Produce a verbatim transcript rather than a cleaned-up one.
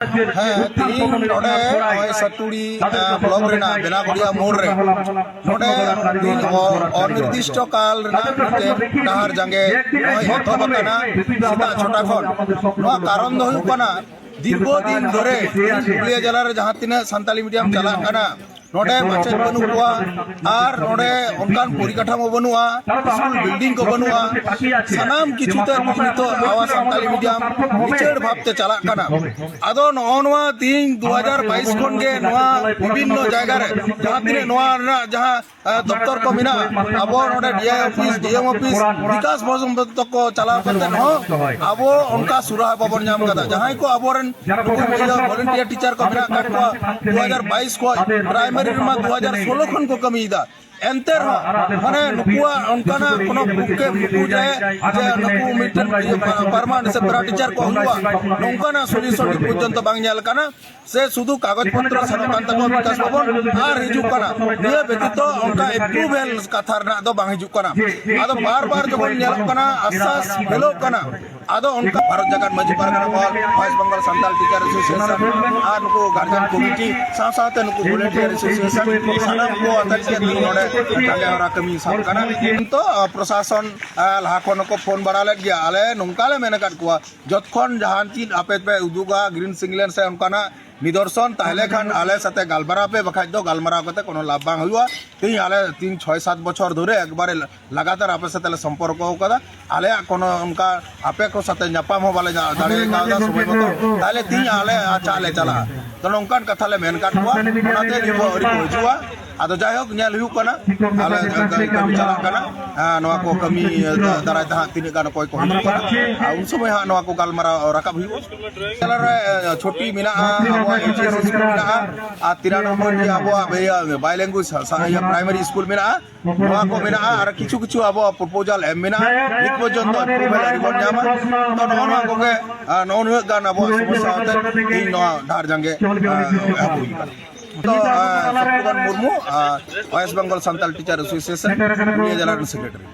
ᱦᱮᱸ, ᱛᱤᱦᱤᱧ ᱱᱚᱰᱮ ᱱᱚᱜᱼᱚᱭ ᱥᱟᱹᱛᱩᱲᱤ, ᱮ, ᱵᱞᱚᱠ ᱨᱮᱱᱟᱜ ᱵᱮᱱᱟᱜᱚᱲᱤᱭᱟ ᱢᱳᱲ ᱨᱮ ᱱᱚᱰᱮ ᱛᱤᱦᱤᱧ ᱚ-, ᱚᱱᱤᱨᱫᱤᱥᱴᱚ ᱠᱟᱞ ᱨᱮᱱᱟᱜ ᱢᱤᱫᱴᱮᱱ ᱰᱟᱦᱟᱨ ᱡᱟᱸᱜᱮ ᱱᱚᱜᱼᱚᱭ ᱮᱛᱚᱦᱚᱵ ᱟᱠᱟᱱᱟ ᱥᱮᱛᱟᱜ ᱪᱷᱚᱴᱟ ᱠᱷᱚᱱ᱾ ᱱᱚᱣᱟ ᱠᱟᱨᱚᱱ ᱫᱚ ᱦᱩᱭᱩᱜ ᱠᱟᱱᱟ, ᱫᱤᱨᱜᱷᱚ ᱫᱤᱱ ᱫᱷᱚᱨᱮ ᱯᱩᱨᱩᱞᱤᱭᱟᱹ ᱡᱮᱞᱟ ᱨᱮ ᱡᱟᱦᱟᱸ ᱛᱤᱱᱟᱹᱜ ᱥᱟᱱᱛᱟᱞᱤ ᱢᱤᱰᱤᱭᱟᱢ ᱪᱟᱞᱟᱜ ᱠᱟᱱᱟ, ᱱᱚᱰᱮ ᱢᱟᱪᱮᱫ ᱵᱟᱹᱱᱩᱜ ᱠᱚᱣᱟ ᱟᱨ ᱱᱚᱰᱮ ᱚᱱᱠᱟᱱ ᱯᱚᱨᱤᱠᱟᱴᱷᱟᱢᱳ ᱵᱟᱹᱱᱩᱜᱼᱟ, ᱥᱠᱩᱞ ᱵᱤᱞᱰᱤᱝ ᱠᱚ ᱵᱟᱹᱱᱩᱜᱼᱟ, ᱥᱟᱱᱟᱢ ᱠᱤᱪᱷᱩ ᱛᱮ ᱱᱤᱛᱚᱜ ᱟᱵᱚ ᱥᱟᱱᱛᱟᱞᱤ ᱢᱤᱰᱤᱭᱟᱢ ᱞᱤᱪᱟᱹᱲ ᱵᱷᱟᱵᱽ ᱛᱮ ᱪᱟᱞᱟᱜ ᱠᱟᱱᱟ᱾ ᱟᱫᱚ ᱱᱚᱜᱼᱚ ᱱᱚᱣᱟ ᱛᱤᱦᱤᱧ ᱫᱩ ᱦᱟᱡᱟᱨ ᱵᱟᱭᱤᱥ ᱠᱷᱚᱱ ᱜᱮ ᱱᱚᱣᱟ ᱵᱤᱵᱷᱤᱱᱱᱚ ᱡᱟᱭᱜᱟ ᱨᱮ ᱡᱟᱦᱟᱸ ᱛᱤᱱᱟᱹᱜ ᱱᱚᱣᱟ ᱨᱮᱱᱟᱜ ᱡᱟᱦᱟᱸ, ᱮ, ᱫᱚᱯᱛᱚᱨ ᱠᱚ ᱢᱮᱱᱟᱜᱼᱟ, ᱟᱵᱚ ᱱᱚᱰᱮ ᱰᱤ ᱟᱭ ᱚᱯᱷᱤᱥ, ᱰᱤ ᱮᱢ ᱚᱯᱷᱤᱥ, ᱵᱤᱠᱟᱥ ᱵᱷᱚᱵᱚᱱ ᱛᱚᱠᱚ ᱪᱟᱞᱟᱣ ᱠᱟᱛᱮ ᱦᱚᱸ ᱟᱵᱚ ᱚᱱᱠᱟ ᱥᱩᱨᱟᱦᱟ ᱵᱟᱵᱚᱱ ᱧᱟᱢ ᱠᱟᱫᱟ᱾ ᱡᱟᱦᱟᱸᱭ ᱠᱚ ᱟᱵᱚᱨᱮᱱ ᱱᱩᱠᱩ ᱤᱭᱟᱹ ᱵᱷᱚᱞᱮᱱᱴᱤᱭᱟᱨ ᱴᱤᱪᱟᱨ ᱠᱚ ᱢᱮᱱᱟᱜ ᱟᱠᱟᱫ ᱠᱚᱣᱟ, ᱫᱩ ᱦᱟᱡᱟᱨ ᱵᱟᱭᱤᱥ ᱠᱷᱚᱱ ᱯᱨᱟᱭᱢᱟᱨᱤ ᱨᱮᱢᱟ ᱫᱩ ᱦᱟᱡᱟᱨ ᱥᱳᱞᱳ ᱠᱷᱚᱱ ᱠᱚ ᱠᱟᱹᱢᱤᱭᱮᱫᱟ᱾ ᱮᱱᱛᱮ ᱨᱮᱦᱚᱸ ᱢᱟᱱᱮ ᱱᱩᱠᱩᱣᱟᱜ ᱚᱱᱠᱟᱱᱟᱜ ᱠᱚᱱᱚ ᱯᱩᱠᱮ ᱱᱩᱠᱩ ᱡᱮ, ᱡᱮ ᱱᱩᱠᱩ ᱢᱤᱫᱴᱮᱱ ᱤᱭᱟᱹ ᱯᱟ-, ᱯᱟᱨᱢᱟᱱᱮᱱᱴ ᱥᱮ ᱯᱮᱨᱟ ᱴᱤᱪᱟᱨ ᱠᱚ ᱦᱩᱭᱩᱜᱼᱟ, ᱱᱚᱝᱠᱟᱱᱟᱜ ᱥᱚᱞᱭᱩᱥᱚᱱ ᱱᱤᱛ ᱯᱚᱨᱡᱚᱱᱛᱚ ᱵᱟᱝ ᱧᱮᱞ ᱟᱠᱟᱱᱟ᱾ ᱥᱮ ᱥᱩᱫᱷᱩ ᱠᱟᱜᱚᱡᱽ ᱯᱚᱛᱨᱚ ᱥᱮᱱᱚᱜ ᱠᱟᱱ ᱛᱟᱠᱚᱣᱟ ᱵᱤᱠᱟᱥ ᱵᱷᱚᱵᱚᱱ ᱟᱨ ᱦᱤᱡᱩᱜ ᱠᱟᱱᱟ᱾ ᱱᱤᱭᱟᱹ ᱵᱮᱛᱤᱛᱚ ᱚᱱᱠᱟ ᱮᱯᱨᱩᱵᱷᱮᱞ ᱠᱟᱛᱷᱟ ᱨᱮᱱᱟᱜ ᱫᱚ ᱵᱟᱝ ᱦᱤᱡᱩᱜ ᱠᱟᱱᱟ᱾ ᱟᱫᱚ ᱵᱟᱨ ᱵᱟᱨ ᱡᱚᱠᱷᱚᱱ ᱧᱮᱞᱚᱜ ᱠᱟᱱᱟ, ᱟᱥᱥᱟᱥ ᱯᱷᱮᱞᱚᱜ ᱠᱟᱱᱟ, ᱟᱫᱚ ᱚᱱᱠᱟ ᱵᱷᱟᱨᱚᱛ ᱡᱟᱠᱟᱛ Majhi Pargana Mahal, west Bengal Santal teacher association ᱟᱨ ᱱᱩᱠᱩ ᱜᱟᱨᱡᱮᱱ ᱠᱚᱢᱤᱴᱤ ᱥᱟᱶ ᱥᱟᱶᱛᱮ ᱱᱩᱠᱩ ᱵᱷᱚᱞᱮᱱᱴᱤᱭᱟᱨ ᱮᱥᱳᱥᱤᱭᱮᱥᱚᱱ ᱥᱟᱱᱟᱢ ᱠᱚ ᱟᱛᱮ ᱜᱮ ᱛᱮᱦᱮᱧ ᱱᱚᱰᱮ ᱡᱟᱸᱜᱮ ᱦᱚᱨᱟ ᱠᱟᱹᱢᱤ ᱥᱟᱵ ᱠᱟᱱᱟ᱾ ᱱᱤᱛᱚᱜ, ᱟ, ᱯᱨᱚᱥᱟᱥᱚᱱ, ᱟ, ᱞᱟᱦᱟ ᱠᱷᱚᱱ ᱦᱚᱸᱠᱚ ᱯᱷᱳᱱ ᱵᱟᱲᱟ ᱞᱮᱫ ᱜᱮᱭᱟ᱾ ᱟᱞᱮ ᱱᱚᱝᱠᱟ ᱞᱮ ᱢᱮᱱ ᱟᱠᱟᱫ ᱠᱚᱣᱟ, ᱡᱚᱛᱠᱷᱚᱱ ᱡᱟᱦᱟᱱ ᱪᱮᱫ ᱟᱯᱮ ᱯᱮ ᱩᱫᱩᱜᱟ, ᱜᱨᱤᱱ ᱥᱤᱜᱱᱮᱞ ᱥᱮ ᱚᱱᱠᱟᱱᱟᱜ ᱱᱤᱫᱚᱨᱥᱚᱱ, ᱛᱟᱦᱞᱮ ᱠᱷᱟᱱ ᱟᱞᱮ ᱥᱟᱛᱮ ᱜᱟᱞᱢᱟᱨᱟᱣ ᱯᱮ, ᱵᱟᱠᱷᱟᱡ ᱫᱚ ᱜᱟᱞᱢᱟᱨᱟᱣ ᱠᱟᱛᱮ ᱠᱳᱱᱳ ᱞᱟᱵᱷ ᱵᱟᱝ ᱦᱩᱭᱩᱜᱼᱟ᱾ ᱛᱮᱦᱮᱧ ᱟᱞᱮ ᱛᱤᱱ ᱪᱷᱚᱭ ᱥᱟᱛ ᱵᱚᱪᱷᱚᱨ ᱫᱷᱚᱨᱮ ᱮᱠᱵᱟᱨᱮ ᱞᱟᱜᱟᱛᱟᱨ ᱟᱯᱮ ᱥᱟᱛᱮ ᱞᱮ ᱥᱚᱢᱯᱚᱨᱠᱚ ᱟᱠᱟᱫᱟ᱾ ᱟᱞᱮᱭᱟᱜ ᱠᱳᱱᱳ ᱚᱱᱠᱟ ᱟᱯᱮ ᱠᱚ ᱥᱟᱛᱮ ᱧᱟᱯᱟᱢ ᱦᱚᱸ ᱵᱟᱞᱮ ᱧᱟ-, ᱫᱟᱲᱮ ᱠᱟᱣᱫᱟ ᱥᱚᱢᱚᱭ ᱢᱚᱛᱚ᱾ ᱛᱟᱦᱞᱮ ᱛᱮᱦᱮᱧ ᱟᱞᱮ ᱪᱟᱜ ᱞᱮ ᱪᱟᱞᱟᱜᱼᱟ᱾ ᱛᱚ ᱱᱚᱝᱠᱟᱱ ᱠᱟᱛᱷᱟ ᱞᱮ ᱢᱮᱱ ᱠᱟᱫ ᱠᱚᱣᱟ, ᱚᱱᱟᱛᱮ ᱱᱤᱛ ᱦᱚᱸ ᱟᱹᱣᱨᱤ ᱠᱚ ᱦᱤᱡᱩᱜᱼᱟ᱾ ᱟᱫᱚ ᱡᱟᱭᱦᱳᱠ, ᱧᱮᱞ ᱦᱩᱭᱩᱜ ᱠᱟᱱᱟ, ᱟᱞᱮ ᱠᱟᱹᱢᱤ ᱪᱟᱞᱟᱜ ᱠᱟᱱᱟ᱾ ᱦᱮᱸ, ᱱᱚᱣᱟ ᱠᱚ ᱠᱟᱹᱢᱤ ᱫᱟᱨᱟᱭ ᱛᱮ ᱦᱟᱸᱜ ᱛᱤᱱᱟᱹᱜ ᱜᱟᱱ ᱚᱠᱚᱭ ᱠᱚ ᱦᱤᱡᱩᱜ ᱠᱟᱱᱟ, ᱟᱨ ᱩᱱ ᱥᱚᱢᱚᱭ ᱦᱟᱸᱜ ᱱᱚᱣᱟ ᱠᱚ ᱜᱟᱞᱢᱟᱨᱟᱣ ᱨᱟᱠᱟᱵ ᱦᱩᱭᱩᱜᱼᱟ᱾ ᱛᱟᱞᱟᱨᱮ, ᱮ, ᱪᱷᱚᱴᱤ ᱢᱮᱱᱟᱜᱼᱟ, ᱟᱵᱚᱣᱟᱜ ᱮᱭᱤᱪ ᱮᱥ ᱥᱠᱩᱞ ᱢᱮᱱᱟᱜᱼᱟ, ᱟᱨ ᱛᱤᱨᱟᱱᱚᱵᱵᱳᱭ ᱴᱤ ᱟᱵᱚᱣᱟᱜ ᱤᱭᱟᱹ, ᱵᱟᱭᱞᱮᱝᱜᱩᱭᱮᱡᱽ ᱥᱟ-, ᱥᱟ-, ᱤᱭᱟᱹ, ᱯᱨᱟᱭᱢᱟᱨᱤ ᱥᱠᱩᱞ ᱢᱮᱱᱟᱜᱼᱟ, ᱱᱚᱣᱟ ᱠᱚ ᱢᱮᱱᱟᱜᱼᱟ, ᱟᱨ ᱠᱤᱪᱷᱩ ᱠᱤᱪᱷᱩ ᱟᱵᱚᱣᱟᱜ ᱯᱨᱚᱯᱳᱡᱟᱞ ᱮᱢ ᱢᱮᱱᱟᱜᱼᱟ᱾ ᱱᱤᱛ ᱯᱚᱨᱡᱚᱱᱛᱚ ᱮᱯᱨᱩᱵᱷᱟᱞ ᱟᱹᱣᱨᱤ ᱵᱚᱱ ᱧᱟᱢᱟ᱾ ᱛᱚ, ᱱᱚᱜᱼᱚ ᱱᱚᱣᱟ ᱠᱚᱜᱮ, ᱟ, ᱱᱚᱜᱼᱚ ᱱᱩᱱᱟᱹᱜ ᱜᱟᱱ ᱟᱵᱚᱣᱟᱜ ᱥᱚᱢᱚᱥᱥᱟ ᱦᱚᱛᱮ ᱛᱮ ᱛᱮᱦᱮᱧ ᱱᱚᱣᱟ ᱰᱟᱦᱟᱨ ᱡᱟᱸᱜᱮ, ᱟ, ᱮᱦᱚᱵ ᱦᱩᱭ ᱠᱟᱱᱟ᱾ ᱛᱚ, ᱟ, ᱥᱚᱛᱨᱩᱜᱷᱚᱱ ᱢᱩᱨᱢᱩ, ᱟ, West Bengal Santal teacher association Purulia ᱡᱮᱞᱟ ᱨᱮᱱ ᱥᱮᱠᱨᱮᱴᱟᱨᱤ᱾